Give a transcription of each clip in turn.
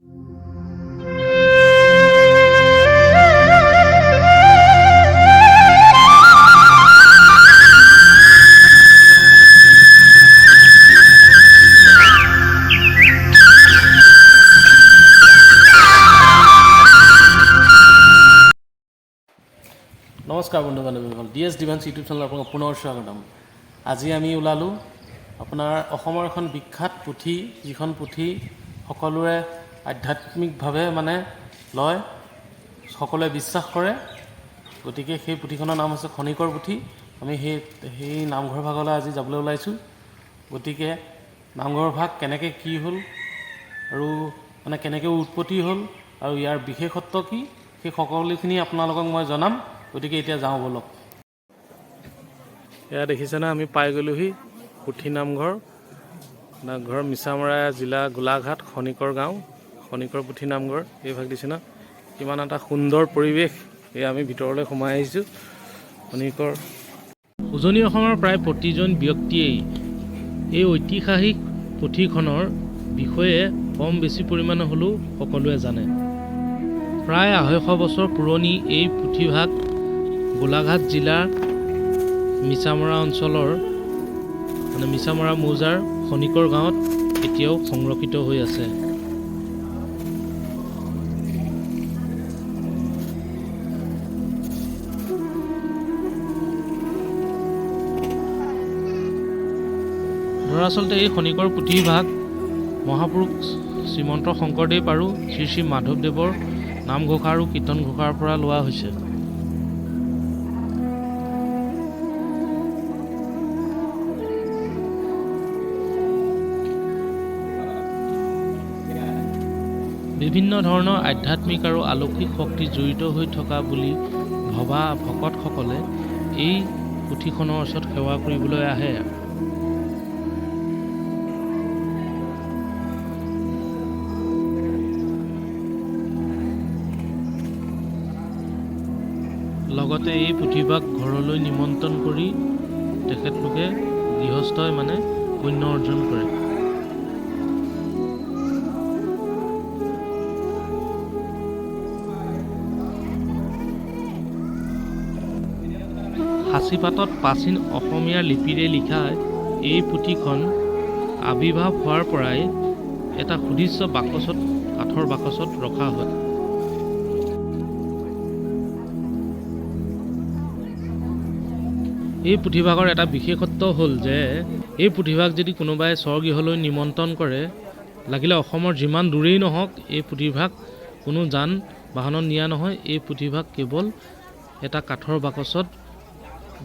নমস্কাৰ বন্ধু বান্ধৱীসকল, D S ডিভান্স YouTube চেনেলত আপোনালোকক পুনৰ স্বাগতম। আজি আমি ওলালোঁ আপোনাৰ অসমৰ এখন বিখ্যাত পুথি, যিখন পুথি সকলোৰে আধ্যাত্মিকভাৱে মানে লয়, সকলোৱে বিশ্বাস কৰে। গতিকে সেই পুথিখনৰ নাম হৈছে খনিকৰ পুথি। আমি সেই সেই নামঘৰ ভাগলৈ আজি যাবলৈ ওলাইছোঁ। গতিকে নামঘৰ ভাগ কেনেকৈ কি হ'ল আৰু মানে কেনেকৈ উৎপত্তি হ'ল আৰু ইয়াৰ বিশেষত্ব কি, সেই সকলোখিনি আপোনালোকক মই জনাম। গতিকে এতিয়া যাওঁ ব'লক। এয়া দেখিছেনে, আমি পাই গ'লোহি পুথি নামঘৰ। নামঘৰ মিছামৰা, জিলা গোলাঘাট, খনিকৰ গাঁও, খনিকৰ পুথি নামঘৰ। এই ভাগ দিছে ন, কিমান এটা সুন্দৰ পৰিৱেশ! এই আমি ভিতৰলৈ সোমাই আহিছোঁ। খনিকৰ উজনি অসমৰ প্ৰায় প্ৰতিজন ব্যক্তিয়েই এই ঐতিহাসিক পুথিখনৰ বিষয়ে কম বেছি পৰিমাণে হ'লেও সকলোৱে জানে। প্ৰায় 250 বছৰ পুৰণি এই পুথিভাগ গোলাঘাট জিলাৰ মিছামৰা অঞ্চলৰ, মানে মিছামৰা মৌজাৰ খনিকৰ গাঁৱত এতিয়াও সংৰক্ষিত হৈ আছে। দৰাচলতে এই খনিকৰ পুথিভাগ মহাপুৰুষ শ্ৰীমন্ত শংকৰদেৱ আৰু শ্ৰী শ্ৰী মাধৱদেৱৰ নামঘোষা আৰু কীৰ্তন ঘোষাৰ পৰা লোৱা হৈছে। বিভিন্ন ধৰণৰ আধ্যাত্মিক আৰু অলৌকিক শক্তি জড়িত হৈ থকা বুলি ভবা ভকতসকলে এই পুথিখনৰ ওচৰত সেৱা কৰিবলৈ আহে। লগতে এই পুথিভাগ ঘৰলৈ নিমন্ত্ৰণ কৰি তেখেতলোকে, গৃহস্থই মানে পুণ্য অৰ্জন কৰে। সাঁচিপাতত প্ৰাচীন অসমীয়া লিপিৰে লিখা এই পুথিখন আৱিৰ্ভাৱ হোৱাৰ পৰাই এটা সুদৃশ্য বাকচত, কাঠৰ বাকচত ৰখা হয়। এই পুথিভাগৰ এটা বিশেষত্ব হ'ল যে এই পুথিভাগ যদি কোনোবাই স্বগৃহলৈ নিমন্ত্ৰণ কৰে, লাগিলে অসমৰ যিমান দূৰেই নহওক, এই পুথিভাগ কোনো যান বাহনত নিয়া নহয়। এই পুথিভাগ কেৱল এটা কাঠৰ বাকচত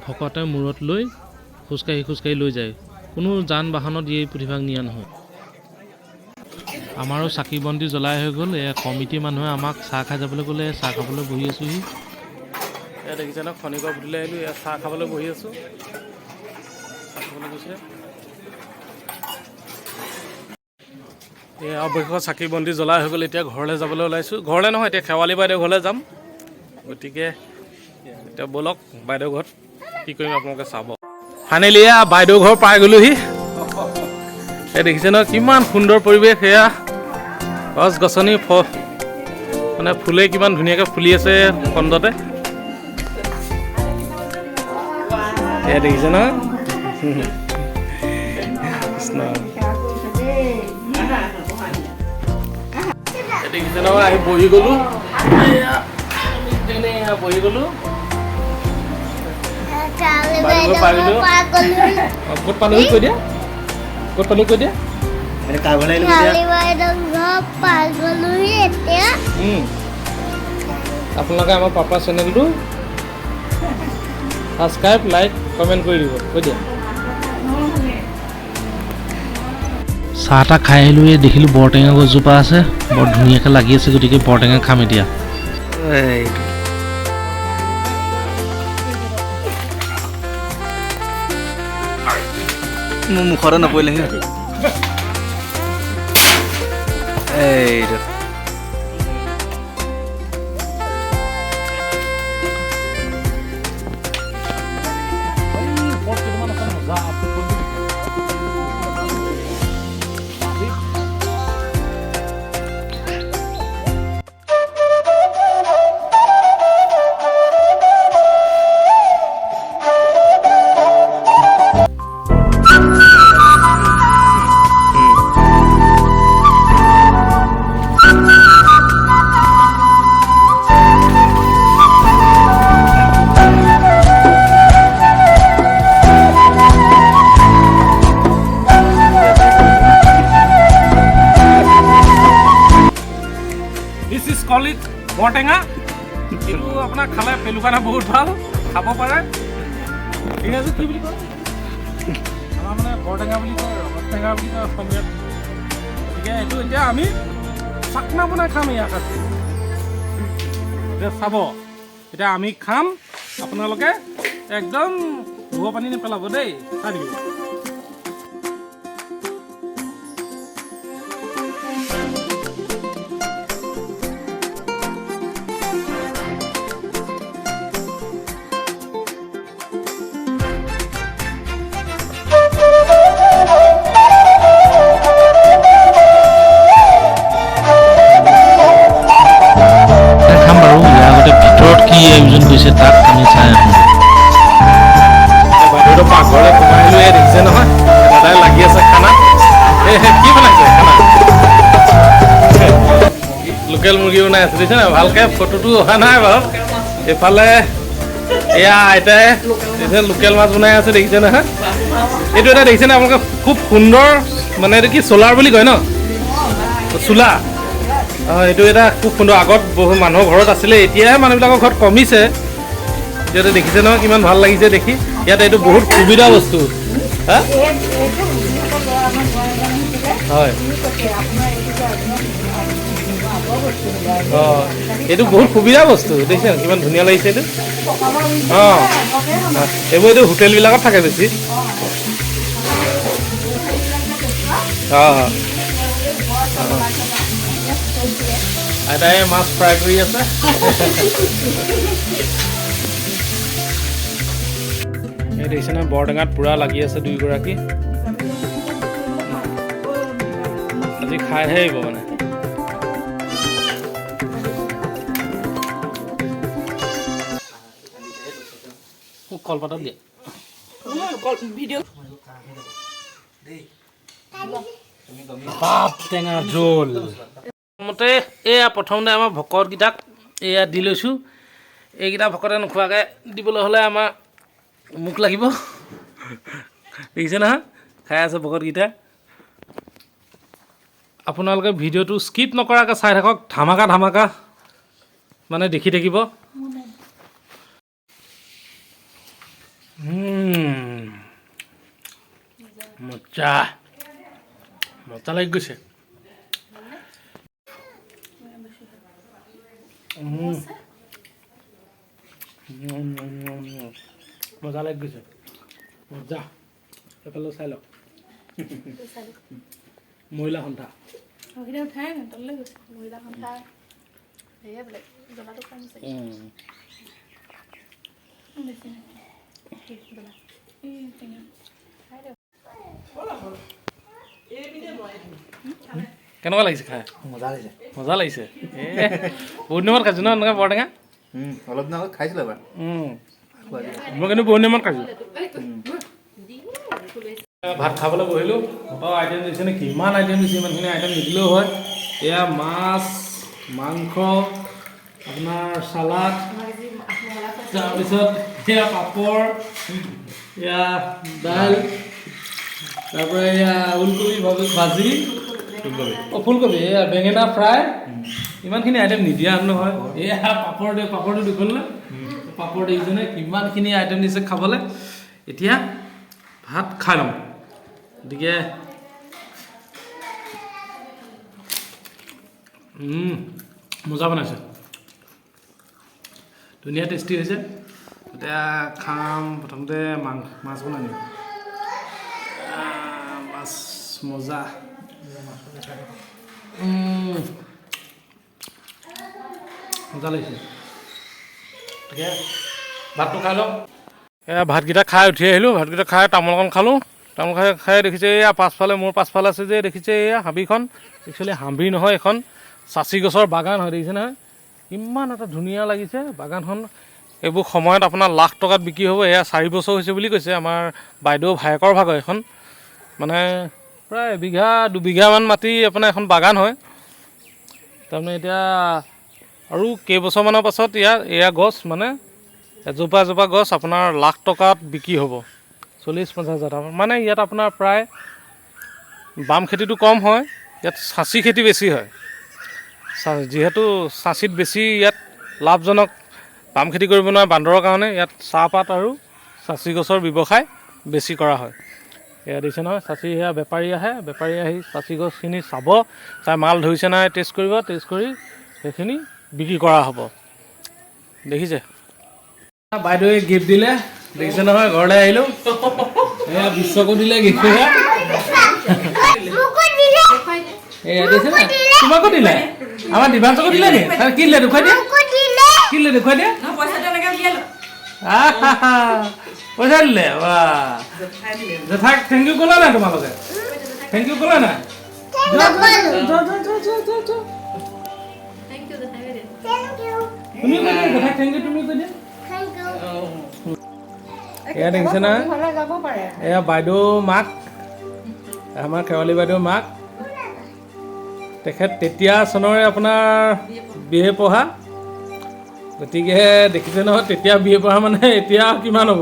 ভকতে মূৰত লৈ খোজকাঢ়ি খোজকাঢ়ি লৈ যায়। কোনো যান বাহনত এই পুথিভাগ নিয়া নহয়। আমাৰো চাকি বন্তি জ্বলাই হৈ গ'ল। এয়া কমিটিৰ মানুহে আমাক চাহ খাই যাবলৈ ক'লে, চাহ খাবলৈ বহি আছোহি। এয়া দেখিছে ন, খনিকৰ পুথিলৈ আহিলোঁ। এয়া চাহ খাবলৈ বহি আছোঁ। চাহ খাবলৈ গৈছে। এয়া অৱশেষত চাকি বন্তি জ্বলাই হৈ গ'ল। এতিয়া ঘৰলৈ যাবলৈ ওলাইছোঁ। ঘৰলৈ নহয়, এতিয়া শেৱালি বাইদেউ ঘৰলৈ যাম। গতিকে এতিয়া ব'লক, বাইদেউ ঘৰত কি কৰিম আপোনালোকে চাব। ফাইনেলি এয়া বাইদেউ ঘৰ পাই গ'লোহি। এই দেখিছে ন, কিমান সুন্দৰ পৰিৱেশ! এয়া গছ গছনি, মানে ফুলে কিমান ধুনীয়াকৈ ফুলি আছে খণ্ডতে। এয়া দেখিছে ন, কৃষ্ণ! এয়া দেখিছে নহয়, আহি বহি গ'লো। এয়া আমি তেনে এয়া বহি গ'লো। বাইদেউ পাই গ'লো। অ, ক'ত পালোহি কৈ দিয়া, ক'ত পালোহি কৈ দিয়া। এতিয়া আপোনালোকে আমাৰ পাপা চেনেলটো ছাবস্ক্ৰাইব, লাইক, কমেণ্ট কৰি দিব কৈ দিয়া। চাহ তাহ খাই আহিলোঁ। এই দেখিলোঁ বৰটেঙা গছজোপা আছে, বৰ ধুনীয়াকৈ লাগি আছে। গতিকে বৰটেঙা খাম এতিয়া। এইটো মোৰ মুখতে নপৰিলেহি। এইটো কল it বৰটেঙা। এইটো আপোনাৰ খালে পেলু কাৰণে বহুত ভাল, খাব পাৰে। ইংৰাজীত কি বুলি কয়? আমাৰ মানে বৰটেঙা বুলি কয়, ৰবাব টেঙা বুলি কয় অসমীয়াত। গতিকে এইটো এতিয়া আমি চাকনা বনাই খাম ইয়াক আজি। এতিয়া চাব, এতিয়া আমি খাম, আপোনালোকে একদম গোবৰ পানী নেপেলাব দেই, চাই থাকিব। খাম বাৰু, ইয়াৰ আগতে ভিতৰত কি আয়োজন কৰিছে তাক আমি চাই আহোঁ। বাহিৰৰ পাকঘৰলৈ সোমাই আহিলো, এই দেখিছে নহয় দাদাই লাগি আছে খানাত। এই কি বনাইছে খানা? লোকেল মুৰ্গী বনাই আছে, দেখিছে নাই? ভালকে ফটোটো অহা নাই বাৰু। এইফালে এয়া আইতাই দেখিছে লোকেল মাছ বনাই আছে, দেখিছে নহয়? এইটো এটা দেখিছে নে আপোনালোকে? খুব সুন্দৰ, মানে এইটো কি চ'লাৰ বুলি কয় ন, চোলা। অঁ, এইটো এটা খুব সুন্দৰ, আগত বহু মানুহৰ ঘৰত আছিলে, এতিয়াহে মানুহবিলাকৰ ঘৰত কমিছে। এতিয়াতো দেখিছে নহয় কিমান ভাল লাগিছে দেখি। ইয়াত এইটো বহুত সুবিধা বস্তু। হা, হয়, অঁ, এইটো বহুত সুবিধা বস্তু, দেখিছে কিমান ধুনীয়া লাগিছে এইটো। অঁ, এইবোৰ এইটো হোটেলবিলাকত থাকে বেছি। অঁ, আইতাই মাছ ফ্ৰাই কৰি আছে। এই দেখিছে নহয় বৰটেঙাত পূৰা লাগি আছে দুয়োগৰাকী। আজি খাইহে আহিব মানে। কলপাতত দিয়ে। বাপ টেঙা জোল। প্ৰথমতে এয়া প্ৰথমতে আমাৰ ভকতকেইটাক এয়া দি লৈছোঁ। এইকেইটা ভকতে নোখোৱাকৈ দিবলৈ হ'লে আমাৰ মুখ লাগিব। দেখিছে নহয় খাই আছে ভকতকেইটা। আপোনালোকে ভিডিঅ'টো স্কিপ নকৰাকৈ চাই থাকক, ধামাকা ধামাকা মানে দেখি থাকিব। মজা মজা লাগি গৈছে। মজা লাগি গৈছে, মজা। এইফালে চাই লওক, মহিলা সন্থা। কেনেকুৱা লাগিছে খাই? মজা লাগিছে, মজা লাগিছে। বহুত দিনত খাইছোঁ ন এনেকুৱা বৰটেঙা। অলপ দিনৰ আগত খাইছিলোঁ এবাৰ। মই কিন্তু বহুত দিনত খাইছোঁ। ভাত খাবলৈ বহিলোঁ। অঁ, আইটেম দিছে নে? কিমান আইটেম দিছে, ইমানখিনি আইটেম নিদিলেও হয়। এয়া মাছ, মাংস, আপোনাৰ চালাড, তাৰপিছত এয়া পাপৰ, এয়া দাইল, তাৰপৰা এয়া ওলকবি ভাজি, অঁ ফুলকবি, এয়া বেঙেনা ফ্ৰাই। ইমানখিনি আইটেম নিদিয়া নহয়। এয়া পাপৰ দিয়ে, পাপৰটো দুখন নে পাপৰ দেখিছেনে? কিমানখিনি আইটেম দিছে খাবলৈ। এতিয়া ভাত খাই ল'ম। গতিকে মজা বনাইছে, ধুনীয়া টেষ্টি হৈছে। এতিয়া খাম। প্ৰথমতে মাংস মাছ বনাই নিম। মাছ মজা। মজা লাগিছে। তাকে ভাতটো খাই লওঁ। এয়া ভাতকেইটা খাই উঠি আহিলোঁ। ভাতকেইটা খাই তামোল অকণ খালোঁ। তামোল খাই খাই দেখিছে এয়া পাছফালে, মোৰ পাছফালে আছে যে দেখিছে এয়া হাবিখন। একচুৱেলি হাবি নহয়, এখন চাচি গছৰ বাগান হয়। দেখিছে নহয় ইমান এটা ধুনীয়া লাগিছে বাগানখন। এইবোৰ সময়ত আপোনাৰ লাখ টকাত বিক্ৰী হ'ব। এয়া 4 বছৰ হৈছে বুলি কৈছে আমাৰ বাইদেউ ভায়েকৰ ভাগৰ এখন, মানে প্ৰায় এবিঘা দুবিঘামান মাটি আপোনাৰ এখন বাগান হয়। তাৰমানে এতিয়া আৰু কেইবছৰমানৰ পাছত ইয়াৰ এয়া গছ মানে এজোপা এজোপা গছ আপোনাৰ লাখ টকাত বিক্ৰী হ'ব, 40-50 হাজাৰ টকা। মানে ইয়াত আপোনাৰ প্ৰায় বাম খেতিটো কম হয়, ইয়াত সাঁচি খেতি বেছি হয়। যিহেতু চাঁচিত বেছি ইয়াত লাভজনক, পাম খেতি কৰিব নোৱাৰে বান্দৰৰ কাৰণে, ইয়াত চাহপাত আৰু চাঁচি গছৰ ব্যৱসায় বেছি কৰা হয়। এয়া দিছে নহয় চাঁচি, সেয়া বেপাৰী আহে, বেপাৰী আহি চাঁচি গছখিনি চাব, চাই মাল ধৰিছে নাই টেষ্ট কৰিব, টেষ্ট কৰি সেইখিনি বিক্ৰী কৰা হ'ব। দেখিছে, বাইদেৱে গিফ্ট দিলে, দেখিছে নহয়, ঘৰলৈ আহিলোঁ। এয়া বিশ্বকো দিলে গিফ্ট। এয়া দিছে নাই, তোমাকো দিলে, আমাৰ দিবাঞ্চকো দিলে নি? আৰু কি দিলে দেখুৱাই দিয়া, কি দিলে দেখুৱাই দিয়া। আহাহা, পইচা দিলে, বাহ। জেঠাইক thank U ক'লা নাই তোমালোকে? Thank U ক'লা নাই? যোৱা, যোৱা, যোৱা, যোৱা, যোৱা, যোৱা, যোৱা, যোৱা। তুমি কৈ দিয়া জেঠাইক thank U, তুমি কৈ দিয়া। এয়া দেখিছে না, এয়া বাইদেউ মাক, আমাৰ শেৱালি বাইদেউ মাক। তেখেত তেতিয়া চনৰে আপোনাৰ বি এ পঢ়া। গতিকে দেখিছে নহয়, তেতিয়া বি এ পঢ়া মানে এতিয়া কিমান হ'ব?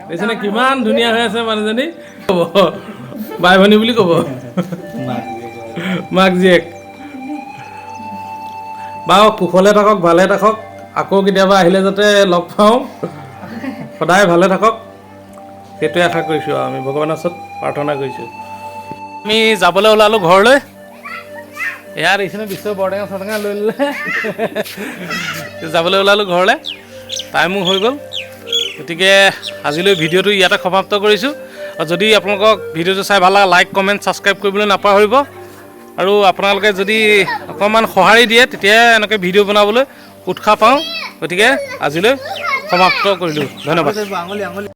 দেখিছেনে কিমান ধুনীয়া হৈ আছে মানুহজনী। ক'ব বাই ভনী বুলি ক'ব, মাক জীয়েক। বাৰু, কুশলে থাকক, ভালে থাকক, আকৌ কেতিয়াবা আহিলে যাতে লগ পাওঁ। সদায় ভালে থাকক, সেইটোৱে আশা কৰিছোঁ আৰু আমি ভগৱানৰ ওচৰত প্ৰাৰ্থনা কৰিছোঁ। আমি যাবলৈ ওলালোঁ ঘৰলৈ। এয়া দেখিছেনে, বিশ্ব বৰটেঙা চৰটেঙা লৈ ল'লে। যাবলৈ ওলালোঁ ঘৰলৈ, টাইমো হৈ গ'ল। গতিকে আজিলৈ ভিডিঅ'টো ইয়াতে সমাপ্ত কৰিছোঁ। আৰু যদি আপোনালোকক ভিডিঅ'টো চাই ভাল লাগে, লাইক, কমেণ্ট, ছাবস্ক্ৰাইব কৰিবলৈ নাপাহৰিব। আৰু আপোনালোকে যদি অকণমান সঁহাৰি দিয়ে, তেতিয়াহে এনেকৈ ভিডিঅ' বনাবলৈ উৎসাহ পাওঁ। গতিকে আজিলৈ সমাপ্ত কৰিলোঁ, ধন্যবাদ। আঙুলি আঙুলি।